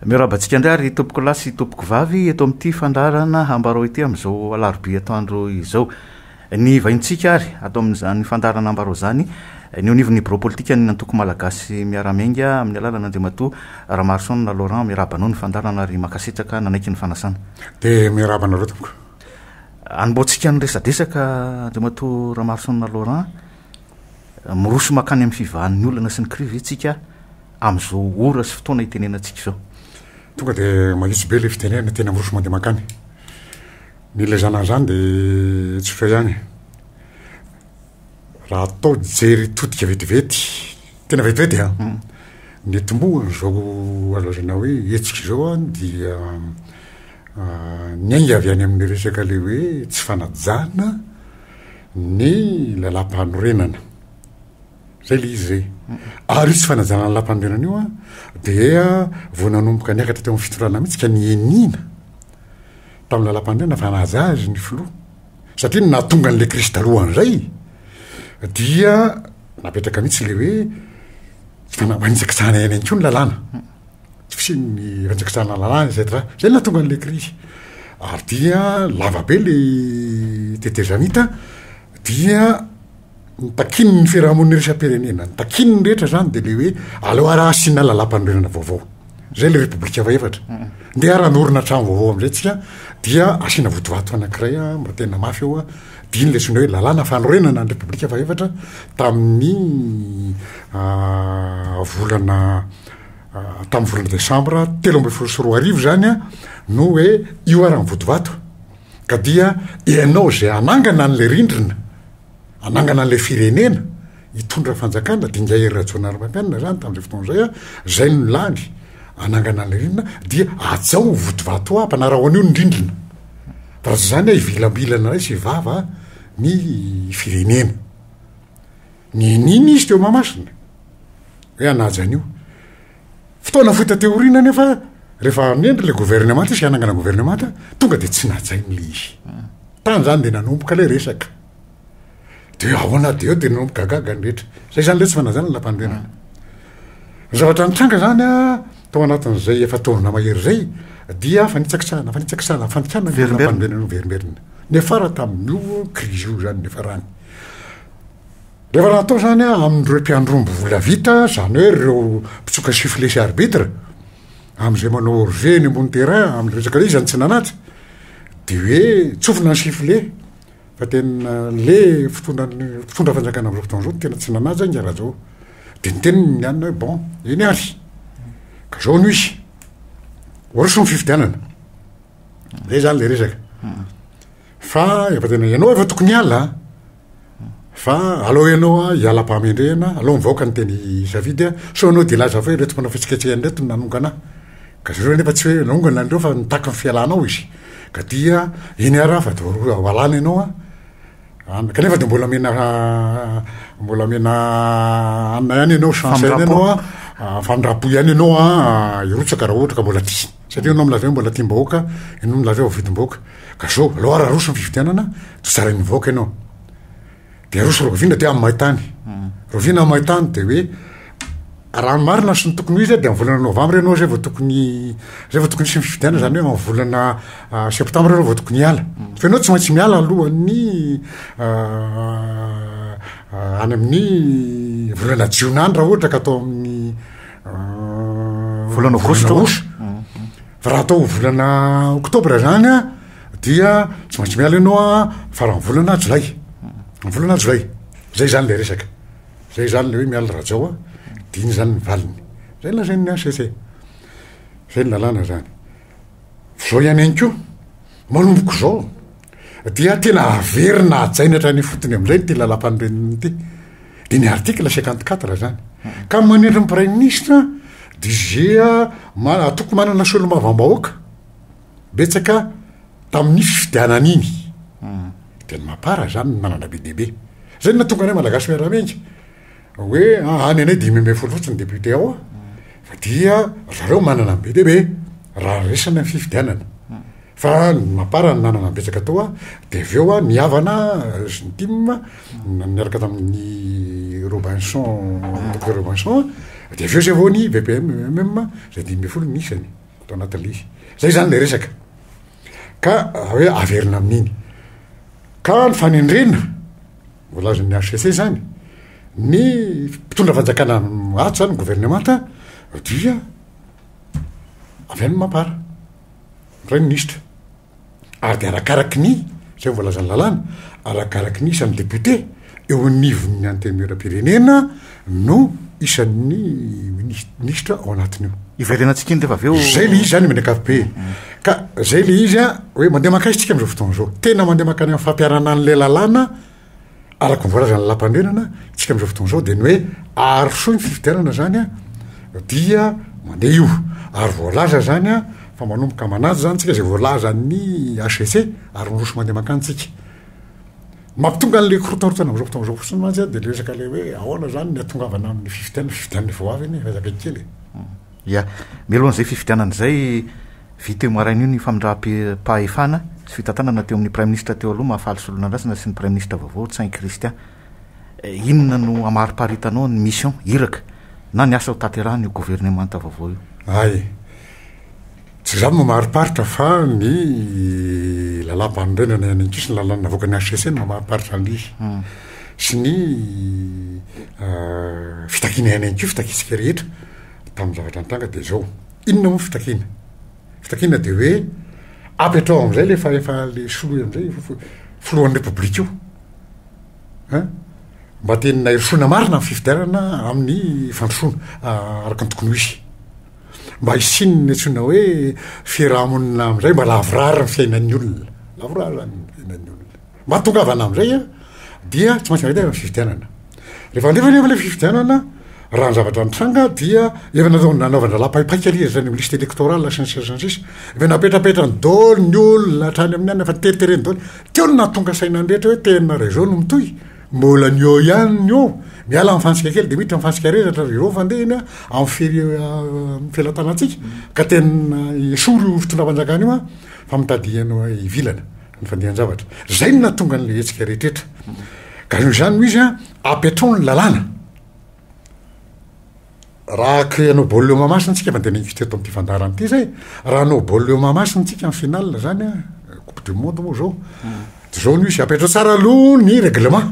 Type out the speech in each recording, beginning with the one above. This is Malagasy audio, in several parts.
Miarahaba antsika indray ary tompokolahy sy tompokovavy eto amin'ity fandaharana Ambarao ity amin'izao alarobia atoandro izao. Ny vahintsika ary ato amin'izany fandaharana Ambarao izany ny eo anivon'ny birao politikan'ny antoko Malagasy Miara-Miainga amin'ny alalan'Andriamatoa Ramaroson Laurent. Miarahaba anao ny fandaharana ary mankasitraka nanaiky ny fanasana. Dia miarahaba anareo tompoko. Anombohantsika ny resadresaka Andriamatoa Ramaroson Laurent, miroso mankany amin'ny fivahan'ny olana sy ny krizy ve tsika? amin'izao ora sy fotoana itenenantsika izao. Tonga dia mahitsy be ilay fitenenana, tena miroso mandeha mankany. Ny ilazana an'izany dia tsotra ihany. Raha atao jery todika vetivety, tena vetivety an, mm. ny tombohan'izao azo lazaina hoe hetsika izao an dia ah, niainga avy any amin'ny resaka ilay hoe tsy fanajana ny lalàmpanorenana. Zay le izy zay. Ary io tsy fanajana ny lalàmpanorenana io an, dia vao nanomboka niakatra teo amin'ny fitondrana mihitsy ka nianiana tamin'ny lalàmpanorenana fa hanaja azy ny filoha. Satria ny nahatonga an'le krizy talohan'izay dia napetraka mihitsy le hoe tsy fanitsakitsahana ihany koa ny lalàna. Tsy fisian'ny fanitsakitsahana lalàna et cetera. Zay no nahatonga an'le krizy. Ary dia lava be le tetezamita dia Ny takian'ny fiarahamonina iraisam-pirenena, ny takian'ny rehetra zany de le hoe aleo ara asiana lalàmpanorenana vaovao. Zay le repoblika fahefatra. Ndeha ara hanorina trano vaovao amizay tsika dia asiana vodivato anankiray mba tena mafy eo dia iny le antsoina hoe lalàna fanorenana ny repoblika fahefatra tamin'ny volana tamin'ny volana desambra 2013 zany no hoe io ara ny vodivato ka dia ianao zay hanangana an'le rindrina Hanangana an'ilay firenena, hitondra fanjakana, dia Ingahy Hery Rajaonarimampianina zany tamin'izay fotoana izay an, izay no lany hanangana an'ilay rindrina, dia hajao ho vodivato aby, anaraho an'io ny rindrina. Fa raha tsy izany an, hivilambilana indray sy hivava ny firenena. Niniana izy teo Mahamasina hoe hanaja an'io. Fotoana fohy taty aoriana anefa, rehefa hanendry ilay governemanta izy, hanangana governemanta, tonga dia tsy najainy ilay izy. Tany zany dia nanomboka ilay resaka. Dia ahoana dia eo dia nanomboka gaga ny rehetra. Zay zany ilay tsy fanajana ny lampanorenana. Ny zavatra nitranga zany a, tao anatin'izay efa taona mahery izay dia fanitsakitsahana, fanitsakitsahana, fandikana ny lampanorenana miverimberina. Niafara tamin'io krizy io zany niafarany. Rehefa natao zany a, amin'ireo mpiandrombo vola vita, zany hoe ireo mpitsoka sifflet sy arbitre, amin'izay manao hors-jeu eny ambony terrain, amin'ny resaka hoe iza no tsy nanaja, de hoe tsofina ny sifflet fa tena le fitondran'ny mpitondra fanjakana amin'izao fotoana izao no tena tsy nanaja ingahy Rajao. De niteny ny anona hoe bon, eny ary, ka zao no izy, hoaroso ny fifidianana. Zay zany le resaka. Fa efa tena ianao efa tokony hiala an! Fa aleo ianao an hiala am-pahamendrehana, aleo mivaoka ny teny hisafidy an, sao ianao dia hilaza fa hoe ireto mpanao fihetsiketsehana ireto no nanongana ahy. Ka zareo anefa tsy hoe nanongana an'ireo fa nitaky ny fialanao izy. Ka dia eny ary an fa dia ho alana ianao an, an, kanefa dia mbola omena mbola omena anona ihany ianao, chance ihany ianao an, famindram-po ihany ianao an, hirotsaka raha ohatra ka mbola tia. Satria ianao milaza hoe mbola tiam-bahoaka, ianao milaza hoe voafidim-bahoaka. Ka zao, aleo ary aroso ny fifidianana, de tsarain'ny vahoaka ianao. De aroso rahoviana de amin'ny maintany. Rahoviana amin'ny maintany de hoe raha ny marina sy ny tokony ho izy de amin'ny volana novambra ianao zay vao tokony zay vao tokony hisy ny fifidianana, zany hoe amin'ny volana septambra ianao vao tokony hiala. Fa ianao tsy maintsy miala alohan'ny any amin'ny volana jiona any raha ohatra ka atao amin'ny volana aogositra ohatra. Fa raha atao volana oktobra zany a, dia tsy maintsy miala ianao a faran'ny volana jolay, ny volana jolay, zay zany le resaka, zay zany le hoe miala Rajao a, de iny zany ny valiny, zay ny lazain'ny HCC, zay ny lalàna zany. Zao ihany ihany koa, manomboka izao dia tena averina hajaina hatrany ifotony amizay ity lalàmpanorenana ity. De ny article 54 zany. Ka manendry ny praiminisitra dia ma- atoko manana solombavambahoaka betsaka tamin'ny fifidianana iny. De ny mapara zany no manana be dia be. Zay no nahatonga anay Malagasy miara-miainga hoe any anay 15 fotsiny député ao a, fa dia zareo manana ny be dia be raha resana ny fifidianana. Fa ny mapar no nanana betsaka tao a, de avy eo a ny havana sy ny tim niaraka tamin'ny Robinson, docteur Robinson, de avy eo zay vao ny VPM, EMM, zay 15 ny isany. Atao anatin'ilay izy. Zay zany le resaka. Ka hoe averina amin'iny. Ka ny fanendrena, voalazan'ny HCC zany, ny mpitondra fanjakana ato zany, ny governemanta, dia avy any Mapar, praiminisitra. Ary dia arakaraky ny, izay no voalazan'ny lalàna, arakaraky ny isan'ny député eo anivon'ny antenimierampirenena no isan'ny minisitra ao anatin'io. Hiverenantsika iny rehefa avy eo. Zay le izy zany amin'ny ankapobeny. Ka zay le izy an, hoe mandeha mankaiza tsika amin'izao fotoana izao. Tena mandeha mankany amin'ny fampiharana an'ilay lalàna Araka ny voalazan'ny lalàmpanorenana, isika amin'izao fotoana izao dia ny hoe arosoy ny fifidianana izany an, dia mandeha io. Ary voalaza izany an, fa manomboka manaja izany tsika izay voalazan'ny HCC ary miroso mandeha mankany tsika. Ny mampitonga an'ilay korotarontana amin'izao fotoana izao fotsiny mantsy an, dia ilay resaka ilay hoe ahoana izany ny hahatongavana amin'ny fifidianana, fifidianana efa ho avy anie, efa akaiky kely e. Ya. Mialohan'izay fifidianana izay, vita io maraina io ny famindram-pahefana sy fitantanana teo amin'ny Praiminisitra teo aloha Mahafaly Solonandrasana sy ny Praiminisitra vaovao Ntsay Christian. Inona no hamariparitanao ny mission, iraka, na ny asa ho tanterahin'io governemanta vaovao io? Hay. Tsy izaho no mamariparitra fa ny lalàmpanorenana ihany koa sy ny lalàna navoakan'ny HCC no mamariparitra an'ilay izy. Sy ny fitakiana ihany koa, fitakiantsika rehetra. tamin'ny zavatra nitranga dia izao, inona moa fitakiana? Fitakiana dia hoe apetrao amin'izay le fahefa le soloy amin'izay filohan'ny repoblika io an, mba tena hirosoana marina ny fifidianana amin'ny fandrosoana araka ny tokony ho izy, mba hisian'ny antsoina hoe fiarahamonina amin'izay mba lavorary ny fiainan'ny olona, lavorary zany ny fiainan'ny olona. Mba hahatongavana amin'izay an, dia tsy maintsy mandeha ny fifidianana. Rehefa alefa anefa ilay fifidianana, raha ny zavatra nitranga dia efa natao nanaovana paipaika ilay izy any liste électorale sy ny sisa sy ny sisa. Efa napetrapetrany daholo ny olona hatrany amin'ny any, efa teritereny daholo. Teo no nahatonga saina ny rehetra hoe tena raha izao no mitohy, mbola ny eo ihany ny eo. Miala amin'ny fantsika kely dia miditra amin'ny fantsika rezatra ry ireo fandehany amin'ny fery amin'ny felatanantsika. Ka tena esory io fitondram-panjakana io an, fa mitady hivilana. ny fandehan-javatra. Zay no nahatonga an'ilay hetsika rehetrretra. Ka noho izany no izy an, apetrao ny lalàna. Raha ke hanao baolina eo Mahamasina tsika, efa niteneniko teto amin'ity fandaharana ity zay, raha hanao baolina eo Mahamasina tsika amin'ny finale zany an, coupe du monde moa zao, de zao no izy, apetrao tsara aloha ny règlement,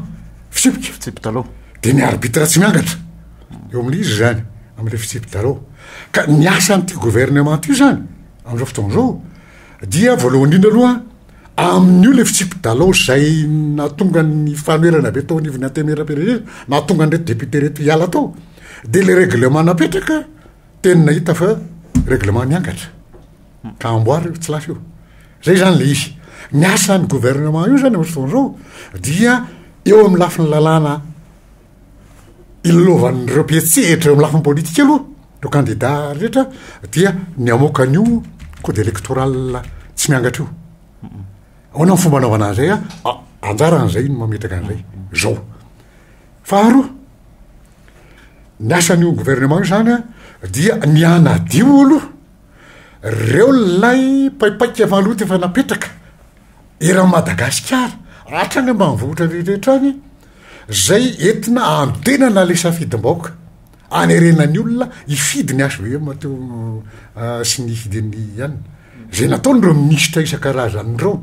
fitsipika. Fitsipi-dalao. De ny arbitre tsy miangatra eo amin'ilay izy zany, amin'ilay fitsipi-dalao. Ka ny asan'ity gouvernement ity zany, amin'izao fotoana izao, Dia voalohany indrindra aloha, amin'io ilay fitsipi-dalao izay nahatonga ny fanoherana be tao anivon'ny Antenimierampirenena, nahatonga an'ireto député ireto hiala tao, dia ilay règlement napetraka, tena hita fa règlement miangatra, ka amboary io, tsy lafo io. Zay zany ilay izy. Ny asan'ny gouvernement io zany amin'izao fotoana izao dia eo amin'ny lafiny lalàna Ilovan'ireo mpiantsehatra eo amin'ny lafiny politika aloha, ireo kandida rehetra dia ny hamoaka an'io code électoral tsy miangatra io. Ahoana ny fomba anaovana an'izay a? Anjaran'izay no mametraka an'izay. Zao. Faharoa, ny asan'io gouvernement io zany a, dia ny hanadio aloha reo lay paipaika maloto efa napetraka eran'i Madagasikara, hatrany ambanivohitra rehetra any, Zay entina handenana le safidim-bahoaka, hanerena ny olona hifidy ny HVM teo sy ny hifidy ny ihany. Zay nataon'ireo minisitra isan-karazany ireo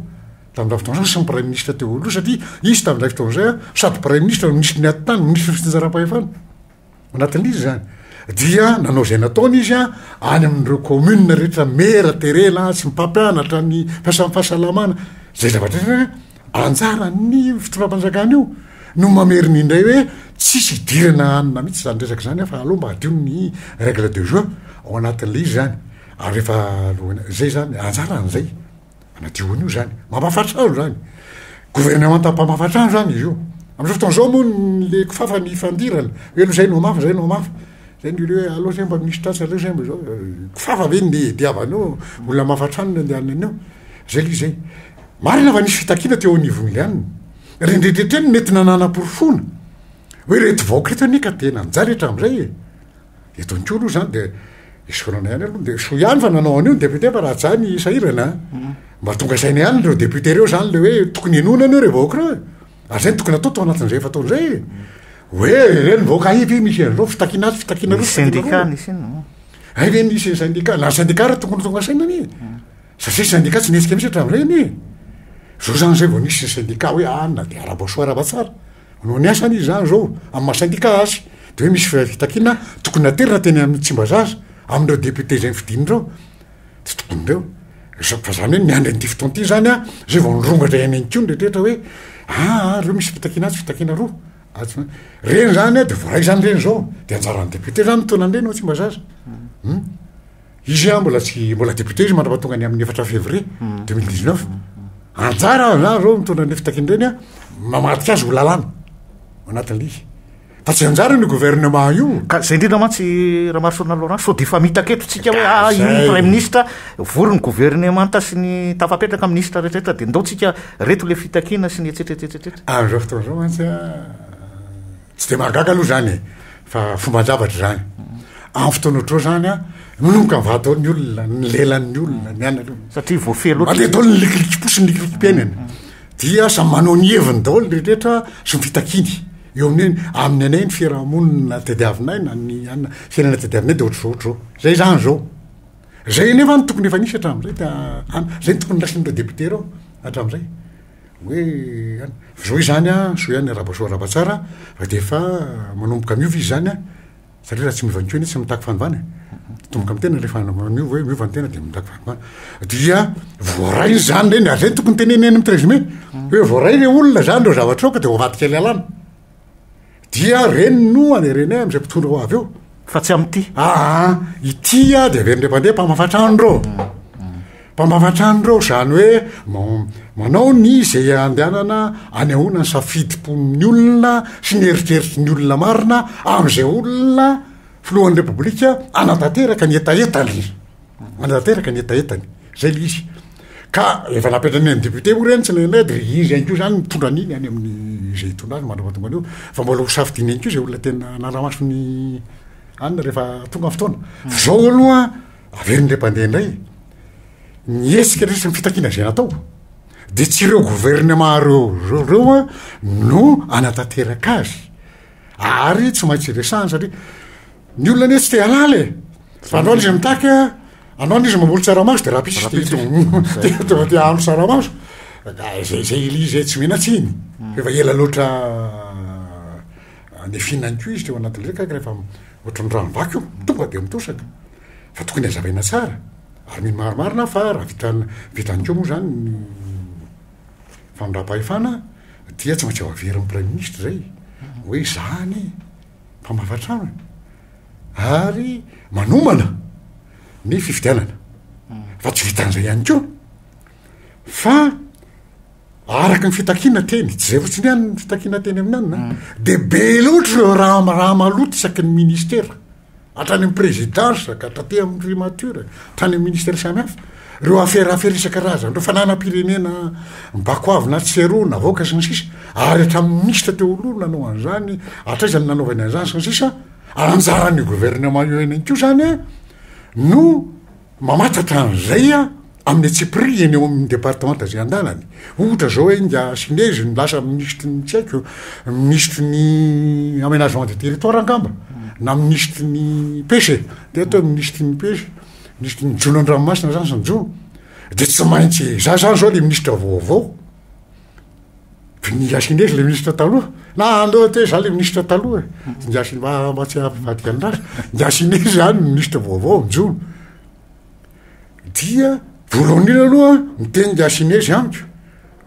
tamin'izay fotoana izay sy ny praiminisitra teo aloha satria izy tamin'izay fotoana izay sady praiminisitra no minisitry ny atitany, minisitry ny fitsinjaram-pahefana. Anatin'izy izany dia nanao izay nataony izy a, any amin'ireo commune rehetra, mera, terena, sy ny mpampianatra, ny mpiasan'ny fahasalamana, izay zavatra izay anjaran'ny fitondram-panjakana io no mamerina indray hoe tsisy idirana anona mihitsy izany resaka izany fa aleo mba hadio ny règle de jeu ao anatin'ilay izy izany, ary rehefa alohan'ny, izay izany, anjaran'izay. Manadio an'io zany. Mamafa trano zany. Governemanta mpamafa trano zany izy io. Am'izao fotoana izao moa ny le kifafa ny ifandirana. Hoe aloha zay no hamafa, zay no hamafa. Zay ny olona hoe aleo zay mba misy tratra, aleo zay mba izao. Kifafa ve ny idiavana eo? Olona hamafa trano no andehanana eo. Zay aloha izay. Marina fa nisy fitakiana teo anivon'ilay anona. Rendredretra eny mety nanana-porofoana. Hoe reto vahoaka reto anie ka tena nijaly hatramin'izay e. Eto ihany koa aloha zany de esorana ihany aloha de soa ihany fa nanao an'io ny député fa raha tsy zany sahirana a. Mba tonga saina ihany ireo député ireo zany le hoe tokony henoina anie ireo vahoaka ireo e. Ary zay no tokony atao tao anatin'izay efa taona izay e. Hoe ireny vahoaka ivy misy an'izao fitakiana atsy fitakiana aroa Ny fitakiana syndicat aroa. nisy inona moa? Hay ve nisy ny syndicat, na ny syndicat ary tokony ho tonga saina anie. Satria syndicat tsy nihetsika mihitsy hatramin'izay anie. Zao zany zay vao nisy ny syndicat hoe ah na dia arahaba soa arahaba tsara. Manao ny asany izy zany zao amin'ny maha syndicat azy. De hoe misy fitakiana tokony naterina teny amin'ny Tsimbazaza amin'ireo député izay nifidiny ireo. Tsy tokony ireo. Fa zany hoe miandry an'ity fotoana ity zany an, zay vao nirongatra ihany ihany koa ny rehetrarehetra hoe ah ah reo misy fitakiana atsy fitakiana aroa. Atsy reny zany an de voaray zany reny zao de anjaran'ny député zany mitondra an'ireny ao Tsimbazaza. Hum. Izy an mbola tsy mbola député izy mandrapatonga ny amin'ny efatra février 2019. Anjarany zany zao mitondra an'ireny fitakiana ireny an, mamadika azy ho lalàna ao anatin'ilay izy. Fa tsy anjarany io gouvernement io. Ka zay indrindra mantsy Ramarosaona Laurent, sao dia efa mitaka eto tsika hoe ah io ny praiminisitra, vory ny governemanta sy ny tafapetraka minisitra rehetra rehetra dia ndao tsika reto le fitakiana sy ny etsetra etsetra etsetra. Amin'izao fotoana izao mantsy an, tsy dia mahagaga aloha izany e, fa fomban-javatra izany. Amin'ny fotoana ohatr'izao izany an, manomboka mivaha daholo ny olona, ny lelan'ny olona, ny anona. Satria voafehy loatra. Mandeha daholo ny likilikim-po sy ny likilikim-piainana. Dia samy manao ny heviny daholo ny rehetra sy ny fitakiany eo amin'ny hoe amin'ny anay ny fiarahamonina tadiavinay na ny anona fiainana tadiavinay dia ohatr'izao ohatr'izao. Zay zany zao. Zay anefa no tokony efa nisy hatramin'izay ta an, zay no tokony noraisin'ireo député ireo hatramin'izay. Hoe an, fa zao izany an, soa ihany arahaba soa arahaba tsara fa dia efa manomboka miova izy zany an. Satria raha tsy miova intsony izy tsy mitaky fanovana e. Tomboka amin'ny tena rehefa miova hoe miova ny tena dia mitaky fanovana. Dia voaray izany ireny, ary izay no tokony tenenina eny amin'ny treize mai. Hoe voaray ireo olona izany ireo zavatra ireo ka dia ho avadika lalàna. Dia ireny no anerenay amin'izay mpitondra ho avy eo. Fa tsy amin'ity. Aa, ity dia averin'ireo mpandeha mpamafa trano ireo. Mpamafa trano ireo, izany hoe manao ny izay andehanana anehoana ny safidim-pon'ny olona sy ny eritreritry ny olona marina amin'izay olona filohan'ny Repoblika hanatanteraka ny hetahetany, hanatanteraka ny hetahetany, zay le izy. Ka efa napetrany any député moa ireny tsy nainay de izy ihany koa zany mitondra an'iny any amin'ny izay hitondra azy mandra-pahatonga an'io, fa mbola ho safidiana ihany koa izay olona tena hanara-maso ny anona rehefa tonga ny fotoana. Fa zao aloha Averin'ilay mpandeha indray ny hetsika rehetra sy ny fitakiana izay natao dia tsy ireo gouvernement ireo ireo no hanatanteraka azy ary tsy maintsy resahana satria ny olona anie tsy te halala e! Fa androany izy mitaky a, androany izy mamboly tsaramaso de rahampitso izy te te te hahandro tsaramaso, zay zay ilay izy tsy omena tsiny fa efa ela loatra niafiana ihany koa izy teo anatin'izay ka rehefa ohatran'ny rano vaky io tonga de mitosaka. Fa tokony hazavaina tsara ary mino marimarina aho fa raha vita vita any koa moa zany ny famindram-pahefana dia tsy maintsy averin'ny praiminisitra zay hoe za anie mpamafa trano e ary manomana ny fifidianana fa tsy vitan'izay ihany koa fa araka ny fitakiana teny tsy zay fotsiny ihany ny fitakiana teny amin'ny anina de be loatra ireo raha raha maloto isaky ny ministera Hatrany amin'ny présidence ka hatraty amin'ny primature, hatrany amin'ny ministère samihafa, ireo affaire affaire isan-karazany, ireo fananam-pirenena mibakoavina atsy sy eroa, navoaka sy ny sisa, ary hatramin'ny minisitra teo aloha nanao an'izany, hatraiza no nanaovany an'izany sy ny sisa, anjaran'io gouvernement io ihany koa zany no Mamantatra an'izay amin'ny antsipirihiny eo amin'ny departemanta izay andanany. Ohatra izao hoe ingahy Sinezy no lasa minisitry ny tsy haiko, minisitry ny aménagement du territoire angamba, na minisitry ny pêche e, dia atao hoe minisitry ny pêche, minisitry ny jono an-dranomasina zany sy ny jono, de tsy maintsy, za zany zao le minisitra vaovao, Ingahy Sinezy le minisitra taloha, na aleo atao hoe za le minisitra taloha e, ingahy Sinezy, mba mba tsy hampivadika ny rasa, ingahy Sinezy zany minisitra vaovao mijoro, dia voalohany indrindra aloha miteny ingahy Sinezy amiko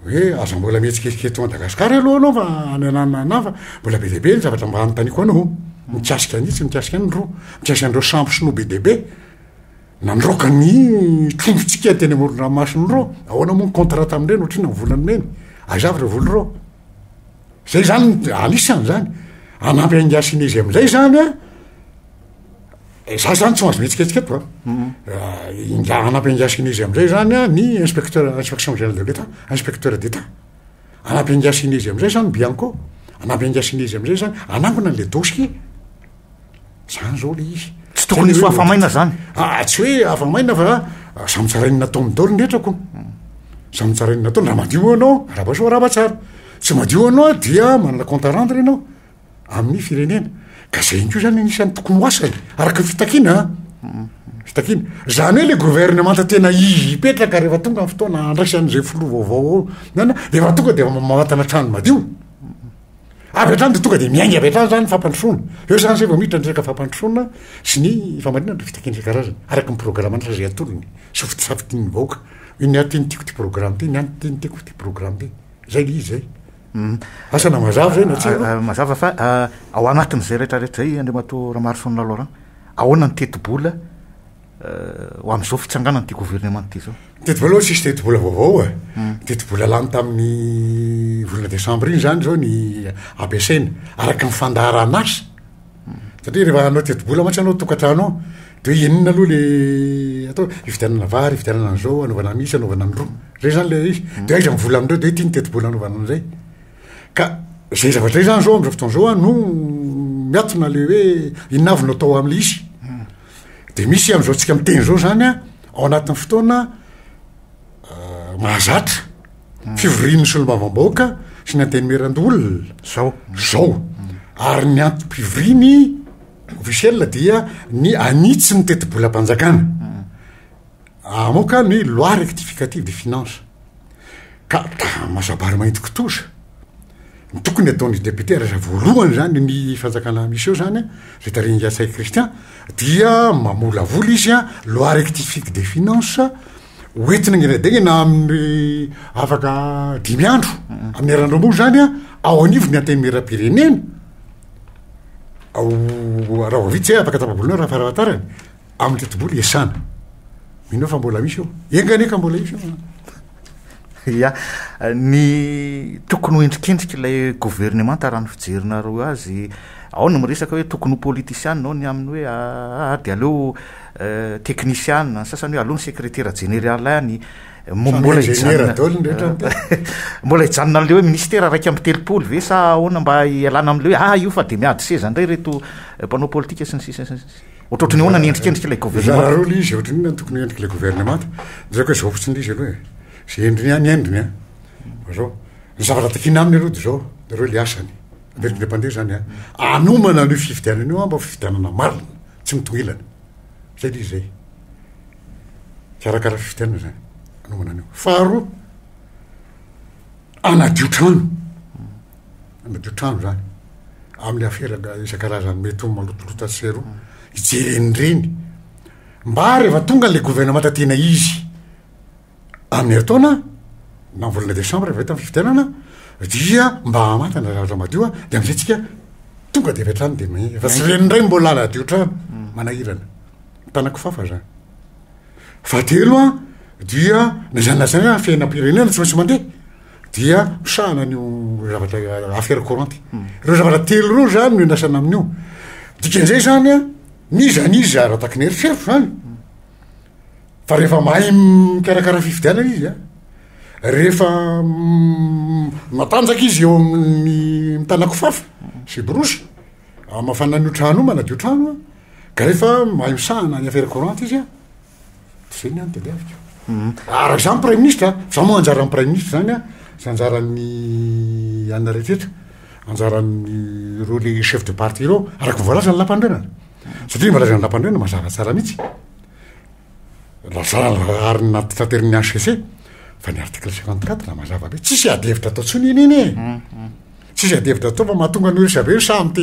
hoe aza mbola mihetsiketsika eto Madagasikara aloha anao fa any ananana fa mbola be dia be ny zavatra mba anontaniako anao, mikasika an'itsy, mikasika an'ireo, mikasika an'ireo sambo sinoa be dia be. Nandroaka ny trondrontsika teny amoron-dranomasina ireo, ahoana moa ny contrat tamin'ireny, ohatrinona ny vola nomeny, aiza avy ireo vola ireo? Zay zany anisany zany, hanampy an'i Sinezy amizay zany an, za zany tsy mahazo mihetsiketsika eto an, ingahy hanampy an'i Sinezy amizay zany an ny inspecteur, inspection générale de l'etat, inspecteur d'etat, hanampy an'i Sinezy amizay zany bianco, hanampy an'i Sinezy amizay zany, hanangona an'le dossier. Zany zao le izy. Tsy tokony hisy ho afa-maina zany. Ah, tsy hoe afa-maina fa ah, samy tsarain'ny nataony daholo ny rehetra ko. Samy tsarain'ny nataony, raha madio ianao, arahaba soa arahaba tsara. Tsy madio ianao dia manana compte à rendre ianao amin'ny firenena. Ka zay ihany koa zany anisan'ny tokony ho asany, araka ny fitakiana an. Fitakiana. Izany hoe le governemanta tena izy hipetraka rehefa tonga ny fotoana handraisan'izay filoha vaovao ao, nana, dia efa tonga dia efa mamantana trano madio. Avy hatrany dia tonga dia miainga avy hatrany zany ny fampandrosoana. Eo zany zay vao miditra ny resaka fampandrosoana sy ny famarinana ny fitakiana isan-karazany, araka ny programan'asa izay atolony sy ho safidin'ny vahoaka. Hoe ny ahy ty no tiako ty programme ty, ny ahy ty no tiako ty programme ty. Zay le izy zay. Asa na mazava zay na tsia aloha. Mazava fa ao anatin'izay rehetrarehetra izay Andriamatoa Ramaroson Laurent, ahoana ny tetibola ho amin'izao fitsanganan'ity governemanta ity izao? Ny tetibola aloha tsisy tetibola vaovao e. Ny tetibola lany tamin'ny volana desambra iny zany zao ny ampiasaina araka ny fandaharan'asa. Satria rehefa hanao tetibola mantsy ianao tokantrano ao de hoe inona aloha le atao, hividianana vary, hividianana an'izao, hanaovana an'isa, hanaovana an'ireo. Zay zany le izy. De aiza ny vola amin'ireo de hoe ity ny tetibola hanaovana an'izay. Ka zay zavatra zay zany zao am'zao fotoana zao no miatona le hoe inona avy no atao am'le izy. De misy am'zao tsika miteny zao zany an, ao anatin'ny fotoana mahazatra, fivorian'ny solombavambahoaka sy ny antenimierandoholona Zao. zao. Ary ny antom-pivoriany officiel dia ny hanitsy ny tetibolam-panjakana. Hamoaka ny loi rectificative des finances. Ka masa-bary mainty kitoza. Ny tokony ataon'ny député raha voalohany zany ny fanjakana misy eo zany, zay tarihin'i Ntsay Christian, dia mamolavola izy an, loi rectifique des finances, hoentina ngena dia ngena amin'ny afaka dimy andro, amin'ny herinandro ambony zany an, ao anivon'ny antenimierampirenena, ao raha vao vita zay afaka tapa-bolana raha farafahatarany, Amin'ny tetibola iasana. Mino aho fa mbola misy io. Enga anie ka mbola hisy io. Ya, ny tokony ho endrikendriky ilay governemanta raha ny fijerinareo azy, ao ny miresaka hoe tokony ho politisiana, ao ny amin'ny hoe aa dia aleo teknisiana, ny sasany hoe aleo ny sekretera jeneraly any, mbola hijanona mbola hijanona an'ilay hoe ministera 31 ve sa ahoana mba hialana amin'ilay hoe ah io fa dia miady seza indray ireto mpanao politika sy ny sisa sy ny sisa. Ohatrohatry ny ahoana ny endrikendrika ilay governemanta? Mizara roa ilay izy, ohatry ny inona no tokony ho endrik'ilay governemanta? Lazaiko hoe izao fotsiny ilay izy aloha e, izay endriny ihany endriny an, fa izao, ny zavatra takiana aminy aloha dia izao, jereo ilay asany, averiko indray mpandeha izany an, hanomana an'io fifidianana io an mba ho fifidianana marina, tsy mitongilana, izay ilay izy izay, hikarakara fifidianana izany, hanomana an'io. Faharoa, hanadio trano. Hanadio trano zany amin'ny afera isan-karazany mety ho malotoloto atsy sy eroa, hijery an'ireny mba rehefa tonga le governemanta tena izy amin'ny herintaona na ny volana desambra rehefa vita ny fifidianana dia mba hamantana zavatra madio de am'izay tsika tonga de avy hatrany de efa tsy ireny indray mbola hanadio trano manahirana mitana-kifafa zany. Fahatelo an dia na izany na izany an fiainam-pirenena tsy maintsy mandeha dia misahana an'io zavatra affaire courante. Ireo zavatra telo ireo zany no iandrasana amin'io. Dikan'izay zany an, n'iza n'iza raha takin'ny eritreritra zany, fa rehefa mahay mikarakara fifidianana izy an, rehefa matanjaka izy eo amin'ny mitana kifafa sy borosy, hamafana an'io trano io, manadio trano an, ka rehefa mahay misahana ny affaire courante izy an, Zay ny ahy no tadiaviko. Araka izany praiminisitra, za moa anjaran'ny praiminisitra zany an, sy anjaran'ny anona rehetra, anjaran'ireo le chef de parti ireo, araka ny voalazan'ny lampanorenana. Satria ny voalazan'ny lampanorenana mazava tsara mihitsy. Lazana ary natitraterin'ny HCC fa ny article 54 mazava be, tsisy ady hevitra atao tsony iny iny e. Tsisy ady hevitra atao fa mahatonga ny resabe eo samy te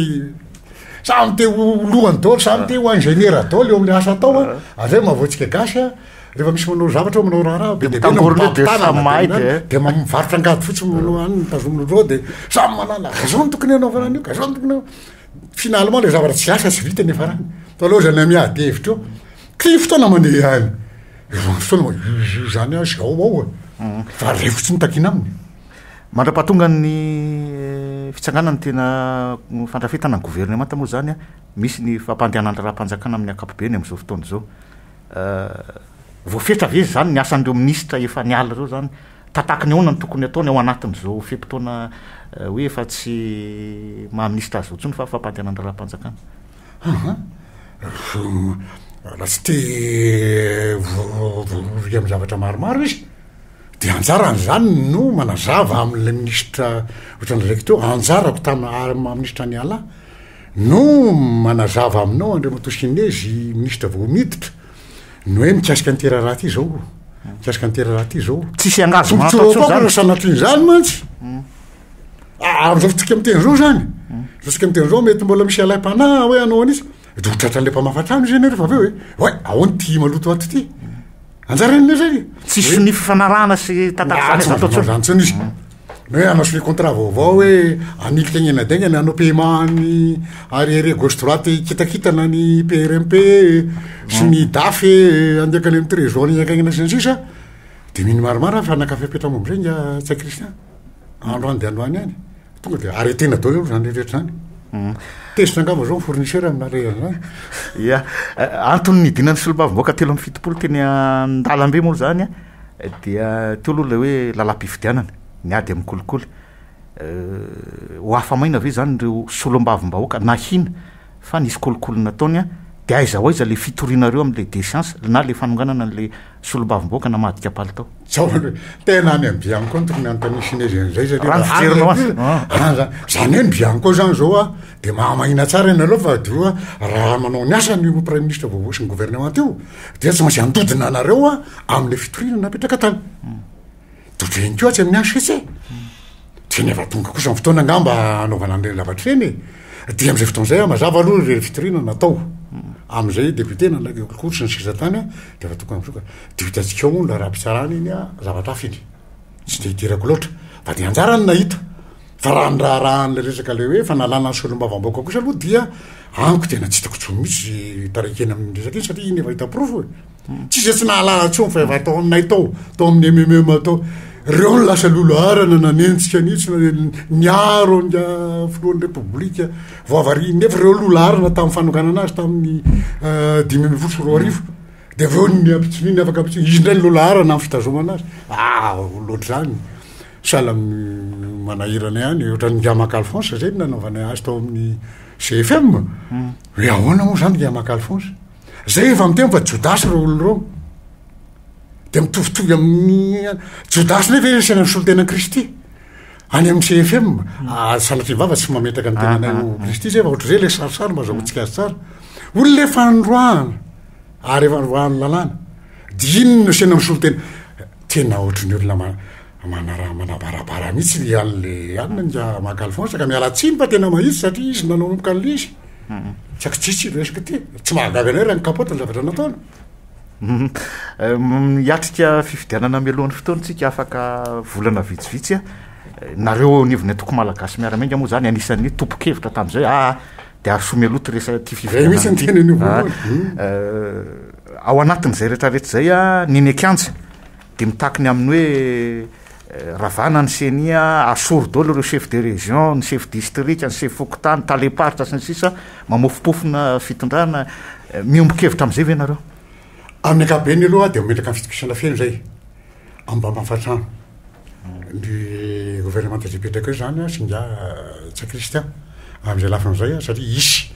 samy te ho lohany daholo, samy te ho ingénieur daholo eo amin'ny asa atao a. Ary zay mahavoantsika gasy a, rehefa misy manao zavatra eo manao raharaha be dia be no mibaby tanana de de mivarotra angady fotsiny manao any mitazomina roa de samy manala ka zao no tokony hanaovana an'io ka zao no tokony finalement le zavatra tsy asa tsy vita ny farany fa aloha zany miady hevitra eo ty fotoana mandeha any fotoana ma io zany a zao ao e fa ray fotsiny takiana aminy. Mandra-pahatongan'ny fitsanganan'ny tena fandrafetana ny governemanta moa izany, misy ny fampandehanan-draharaham-panjakana amin'ny ankapobeny amin'izao fotoana izao. Voafetra ve izany ny asan'ireo minisitra efa niala ireo izany? Tataky ny ahoana no tokony hataony ao anatin'izao fe-potoana hoe efa tsy maha minisitra azy izao intsony fa fampandehanan-draharaham-panjakana? Aha. Raha tsy te voarohirohy amin'ny zavatra maromaro izy, De anjarany zany no manazava amin'ilay minisitra ohatran'ny lazaiko teo, anjarako tamin'ny maha minisitra an'i Allah. No manazava aminao Andriamatoa Sinezy minisitra vao miditra ny hoe mikasika an'ity raharaha ity izao, mikasika an'ity raharaha ity izao. Tsisy engagement atao intsony zany. Sanatria izany mantsy. Ah, amin'izao fotoana miteny izao zany. Izao tsika miteny izao mety mbola misy alaim-panahy hoe hanao an'isa. Dia ho tratran'ilay mpamafa trano izy anie rehefa avy eo e. Oay, ahoana ity maloto ato ity? Anjarany anie zay. Tsisy sonia fifanarahana sy tantara zany azo atao intsony. Zany intsony izy. Ny hoe hanao sonia contrat vaovao hoe hanilika ny ena-daingana, hanao paiement ny arriéré gauche droite hikitakitana ny PRMP sy ny DAF handeha hankany amin'ny trésor ny haingaingana sy ny sisa. Dia mino maromaro aho fa naka fepetra momba izay ingahy Ntsay Christian. Androany dia androany ihany. Tonga dia arrêter-na daholo aloha izany rehetra izany. Mm. Tezitra angamba izao ny fournisseur amin'ny arrêt an'izany. Ya, antony nidinan'ny solombavambahoaka 73 teny an-dalambe moa izany dia teo aloha ilay hoe lalam-pifidianana, ny ady amin'ny kolikoly. Ho afa-maina ve izany ireo solombavambahoaka nahina fa nisy kolikoly nataony dia aiza ho aiza ilay fitorianareo amin'ilay déchéance na ilay fanonganana an'ilay solombavambahoaka namadika palitao? Zao aloha, tena any amin'ny Bianco no tokony hanontanian'ny Sinezy an'izay satria Raha ny fijerinao azy. Raha zany, zany hoe ny Bianco zany zao a, de mahamahina tsara ianareo fa dia raha manao ny asany io praiminisitra vaovao sy ny gouvernement io dia tsy maintsy handodina anareo a amin'ilay fitoriana napetraka tany. Toa iny koa atsy amin'ny HCC. Tsy nefa tonga kosa ny fotoana angamba hanaovana an'ireny zavatra ireny e. Dia amin'izay fotoana izay, mazava aloha ireny fitoriana natao amin'izay député nanaiky kolikoly sy ny sisa tany dia efa tokony misoka. Dia ho hitantsika eo moa ny raharaham-pitsarana iny a, zavatra hafa iny. Tsy dia hidirako loatra. Fa dia anjara ny nahita. Fa raha ny raharahan'ilay resaka ilay hoe fanalana ny solombavambahoaka kosa aloha dia amiko tena tsy hitako intsony mihitsy izay taraiky-kena amin'iny resaka iny satria iny efa hita porofo e. Tsisy izay tsy nahalala intsony fa efa tao aminay tao, tao amin'ny MMM tao. Reo no lasa loloharana nanenjika an'itsy, niaro an'i filohan'ny Repoblika voavariny nefa reo loloharana tamin'ny fanonganana azy tamin'ny 2015. Dia avy eo ny ampitson'iny afaka ampitson'iny, izy indray no loloharana amin'ny fitazomana azy. Ah, loatra izany. Sahala amin'ny manahirana ihany, ohatran'ny Ngamaka Alphonse zay no nanaovana azy tao amin'ny CFM. Hoe ahoana moa zany Ngamaka Alphonse? Zay efa miteny fa Jodasy ireo olona ireo. Dia mitovitovy amin'ny Jodasy nefa izy asiana ny solontenan'i Kristy. Any amin'ny CFM, ah, sanatria vava tsy mametraka ny tenanay ho Kristy zay fa ohatr'izay ilay sarisary mba azahoantsika azy tsara. Olona efa noroahana ary efa noroahan'ny lalàna. Dia inona no asiana ny solontena? Tena ohatry ny olona ma- manara- manabarabara mihitsy le an'le anona nga maka Alphonse ka miala tsiny fa tena mahitsy satria izy nanomboka an'le izy. Tsy aky-tsitsy io resaka ity. Tsy mahagaga anay raha ny kapoty ny zavatra nataony. Hiatrika fifidianana mialohan'ny fotoana isika afaka volana vitsivitsy. Nareo eo anivon'ny antoko Malagasy Miara-Miainga moa izany anisan'ny tompon-kevitra tamin'izay hoe aa dia arosoy mialoha ity resaka ity fifidianana ity. Izay mihitsy ny teniny io voalohany. Ao anatin'izay rehetrarehetra izay ny eny an-kianja dia mitaky ny amin'ny hoe Ravana ny ceni a, asory daholo ireo chef de région, ny chef district, ny chef fokontany, talem-paritra sy ny sisa, mamofompofona fitondrana, miombon-kevitra amin'izay ve nareo? Amin'ny ankapobeny aloha dia mametraka ny fitokisana feno izay ambambafatrano ny gouvernemanta izay hipetraka eo izany sy ingahy Ntsay Christian amin'izay lafiny izay satria hisy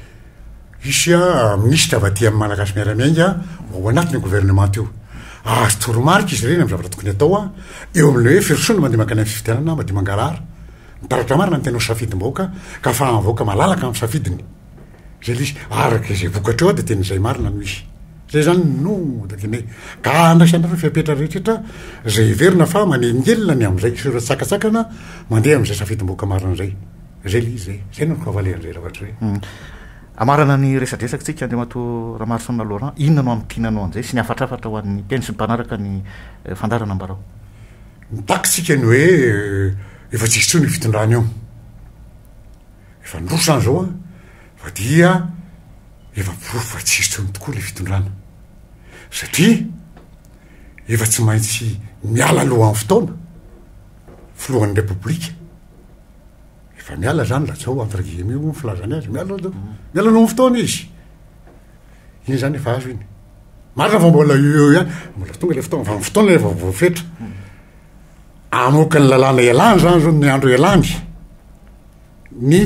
Hisy minisitra avy aty amin'ny Malagasy Miara-Miainga ho ao anatin'io governemanta io. Ahazo toromarika izy ireny amin'ny zavatra tokony hatao eo amin'ilay hoe firosoana mandeha mankany amin'ny fifidianana madio mangarahara. Ny taratra marina no tena ho safidim-bahoaka ka ahafahan'ny vahoaka malalaka amin'ny safidiny. Izay ilay izy. Araka izay vokatra eo dia tena izay marina no izy. Izay izany no takianay. Ka handraisanareo fepetra rehetra izay heverina fa manelingelina ny amin'izay sy ireo tsakatsakana mandeha amin'izay safidim-bahoaka marina izay. Zay le izy zay. Zay no kavalehan'izay zavatra zay. Hmm. Amarana ny resadresaka tsika Andriamatoa Ramarosaona Laurent, inona no hamintinanao an'izay sy ny hafatrafatra ho an'ny mpihaino sy ny mpanaraka ny eh, fandaharana ambarao? Mitaky tsika ny hoe eh, efa tsisy intsony io fitondrana io. Efa niroso zany zao a, fa dia efa porofo fa tsisy intsony tokoa le fitondrana. Satria efa tsy maintsy miala alohan'ny fotoana filohan'ny Repoblika. Efa miala zany Rajao entre guillemets moa ny filazany azy, miala Rajao, miala noho ny fotoana izy. Iny zany efa azo iny. Marina fa mbola eo eo ihany, mbola tonga le fotoana, fa ny fotoana efa voafetra. Amoaka ny lalàna ialany zany zao ny andro ialany ny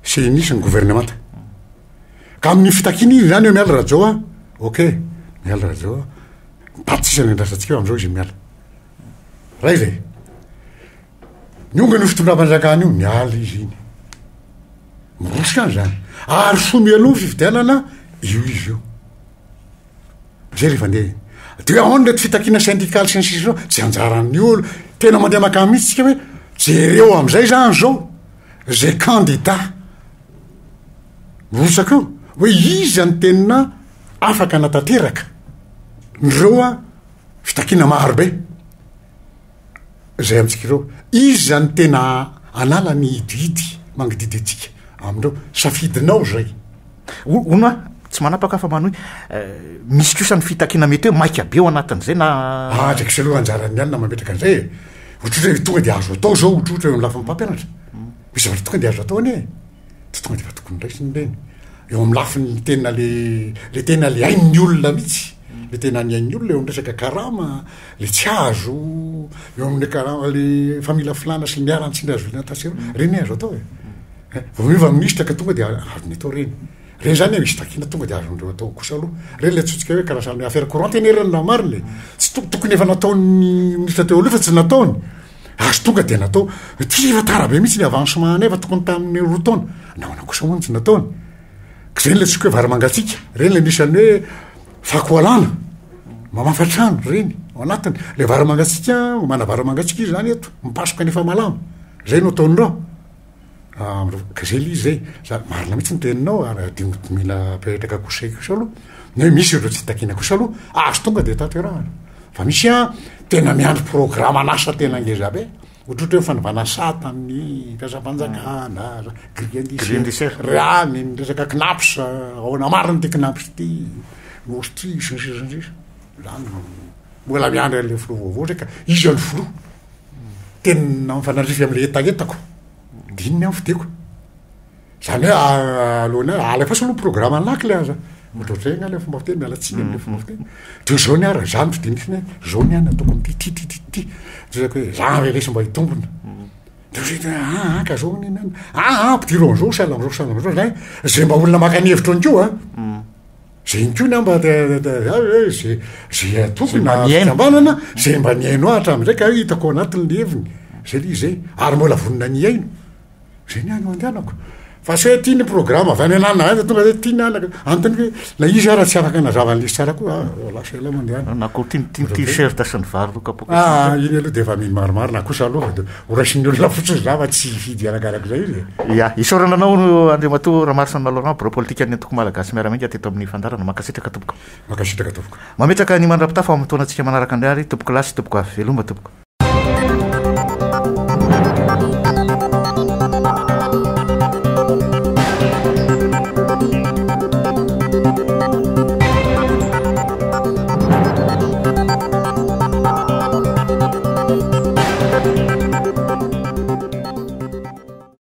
CENI sy ny governemanta. Ka amin'ny fitakiana iny zany eo miala Rajao a, ok, miala Rajao a, daty sisa ny andrasantsika eo am'izao izy miala. Ray zay. Niongana io fitondram-panjakana io, niala izy iny. Miroso ihany zany. Arosoa mialoha ny fifidianana io izy io. Zay rehefa andeha iny. De hoe ahoana reto fitakiana syndikaly sy ny sisa ireo, tsy anjaran'ny olo. Tena mandeha mankany mihitsy tsika hoe jereo am'izay zany zao zay kandida mirotsaka eo hoe iza ny tena afaka anatanteraka nireo a fitakiana maro be. Izay amintsika ireo. Iza no tena hanala ny hidihidy mangididy antsika amin'ireo? Safidinao izay. Hono aho, tsy manapaka fa manohy, misy kosa ny fitakiana mety hoe maika be ao anatin'izay na. Ah, tsy haiko aloha anjaran'ny alina mametraka an'izay e. Ohatrohatra hoe tonga dia azo atao izao, ohatrohatra eo amin'ny lafiny mpampianatra. Misy zavatra tonga dia azo atao anie e. Tsy tonga dia efa tokony raisina ireny. Eo amin'ny lafiny tena le, le tena le hain'ny olona mihitsy, le tena ny hain'ny olona eo amin'ny resaka karama, le tsy azo, eo amin'ny karama le familafilana sy ny miara ny tsindry azo vilana tasy eo, ireny azo atao e. Eh, vao miova minisitra ka tonga dia azony atao ireny. Ireny zany misy takiana tonga dia azon'ireo atao kosa aloha. Ireny le antsointsika hoe karazana affaire courante anie ireny raha marina e. Tsy to- tokony efa nataon'ny minisitra teo aloha fa tsy nataony. Azo tonga dia natao. Ty efa tara be mihitsy ny avancement anay fa tokony tamin'ny roa taona. Nahoana kosa moa no tsy nataony? Ka zay le antsoiko hoe vary mangatsiaka. Ireny le anisan'ny hoe fako alana. Mamafa trano ireny ao anatiny. Le vary mangatsiaka, homana vary mangatsiaka izy zany eto. Mipasoka ny efa malama. Zay no ataon'ireo. Ka zay le izy zay. Za marina mihitsy ny teninao ary adino mila apetraka kosa kosa aloha. Ny hoe misy ireo tsy takiana kosa aloha, azo tonga dia tanterahana. Fa misy an, tena miandry programan'asa tena ngeza be. Ohatrohatry hoe fanovana sata amin'ny mpiasam-panjakana, grille indiciaire, rany, ny resaka CNaPS, ahoana marina ity CNaPS ity, nosy ity, sy ny sisa sy ny sisa. Zany no mbola miandry an'ilay filoha vaovao zay ka iza ny filoha? Tena mifanandrify amin'ilay hetahetako. De iny ny ahy fidiko. Zany hoe alohan'ny hoe alefaso aloha programme ny lakile aza. Ohatrohatray nga le fomba fiteny, miala tsiny amle fomba fiteny. De zao ny ahy raha za no fidiny fotsiny hoe zao ny ahy no ataoko am'ty, ty ty ty ty. De zako hoe za ve lesy mba hitombina. De zay hoe ah ah ka zao anie ny anona. Ah ah ampidiro an'zao sahala am'zao sahala am'zao zay. Zay mba olona maka ny hevitro ihany koa an. Zay ihany koa ny ahy mba hoe zay zay antoko na fikambanana zay mba nihaino ahy hatramin'izay ka hitako ao anatin'ny le heviny. Zay le izy zay. Ary mbola vonona ny hihaino. Zay ny ahy no andehanako. Fa tsy hoe ty ny programme avy any ananona any tonga hoe ty ny anaka. Antony hoe na izy ara tsy afaka nazava an'ilay izy tsara koa, ah, lasa ela mandehana. Na koa ty ty t-shirt sy ny vary roa kapoaka. Ah, iny aloha dia efa mino maromaro na kosa aloha dia ho raisin'ny olona fotsiny za fa tsy hifidy arakarak'izay izy e. Ya, isaorana anao Andriamatoa Ramarson Laurent, birao politikan'ny antoko Malagasy Miara-Miainga teto amin'ny fandaharana. Mankasitraka tompoko. Mankasitraka tompoko. Mametraka ny mandra-pitafa ao amin'ny taonantsika manaraka indray ary tompokolahy sy tompokovavy. Veloma tompoko.